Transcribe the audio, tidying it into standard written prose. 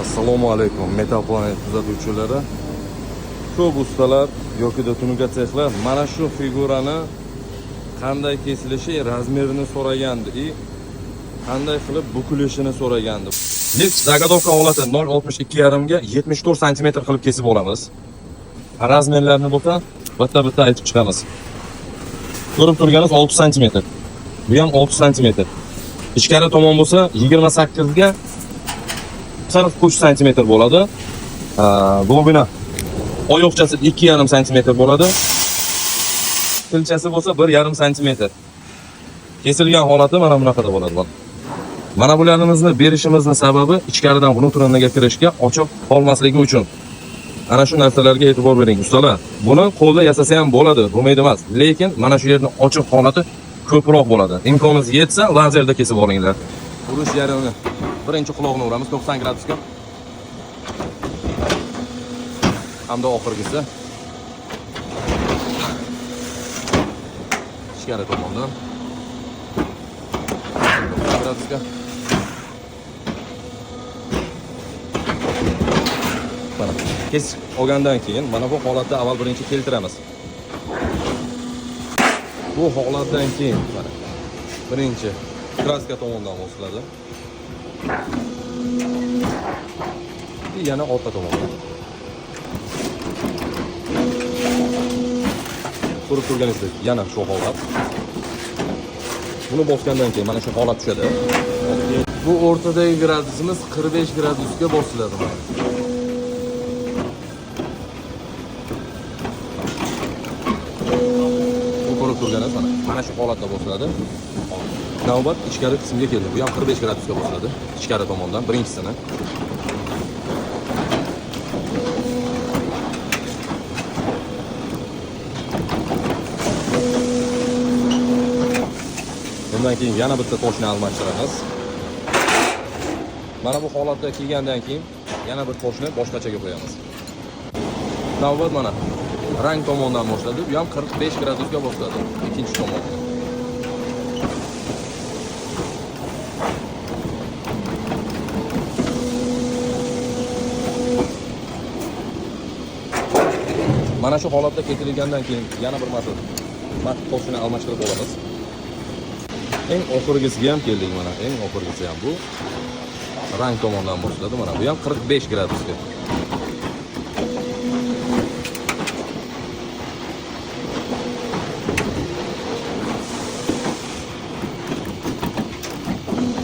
Assalomu alaykum Metal Planet kuzatuvchilari. Ko'p ustalar yokida tunuka sexlar mana shu figurani qanday kesilishi, razmerini so'ragandi и qanday qilib bukilishini so'ragandi. Lift заготовка holati 0.62,5 ga 74 sm qilib kesib olamiz. Razmerlarni bo'lsa bitta-bitta aytib chiqamiz. Ko'rib turganingiz 6 sm. Bu ham 6 sm. Ichkari tomon bo'lsa 28 ga 43 sm bo'ladi. Globina oyoqchasi 2,5 sm bo'ladi. Tilchasi bo'lsa 1,5 sm. Kesilgan holati mana bunaqada bo'ladi. Mana bularimizni berishimizni sababi ichkaridan внутреннийga kirishga ochiq qolmasligi uchun. Ana shu narsalarga e'tibor bering ustalar. Buni qo'lda yasasa ham bo'ladi, bo'lmaydi emas. Lekin mana shu yerni ochiq holati ko'proq bo'ladi. Imkoningiz yetsa lazerda kesib olinglar. Urish jarayoni. Birinchi quloqni uramiz 90 gradusga. Hamda oxirgisi. Ichkari tomondan 90 gradusga. Mana kesib olgandan keyin mana bu holatda avval birinchi keltiramiz. Bu holatdan keyin mana birinchi kraska tomondan bosiladi. Yana orqa tomondan. Ko'rib turganingizdek yana shu holat. Buni bosgandan keyin mana shu holat tushadi. Bu o'rtadagi gradusimiz 45 gradusga bosiladi mana. Bu ko'rib turganingiz mana shu holatda bosiladi. Navbat ichkari qismga keldi. Bu ham 45 gradusga bosiladi. Ichkari tomondan birinchisini. Bundan keyin yana bitta toshni almashtiramiz. Mana bu holatda kelgandan keyin yana bir toshni boshqachaga qo'yamiz. Navbat mana rang tomondan boshladi. Bu ham 45 gradusga boshladi. Ikkinchi tomon. Mana shu holatda keltirilgandan keyin yana bir marta mat toshini almashtirib olamiz. Eng oxirgisiga ham keldik mana. Eng oxirgisi ham bu. Rang tomondan boshladi mana. Bu ham 45 gradusga.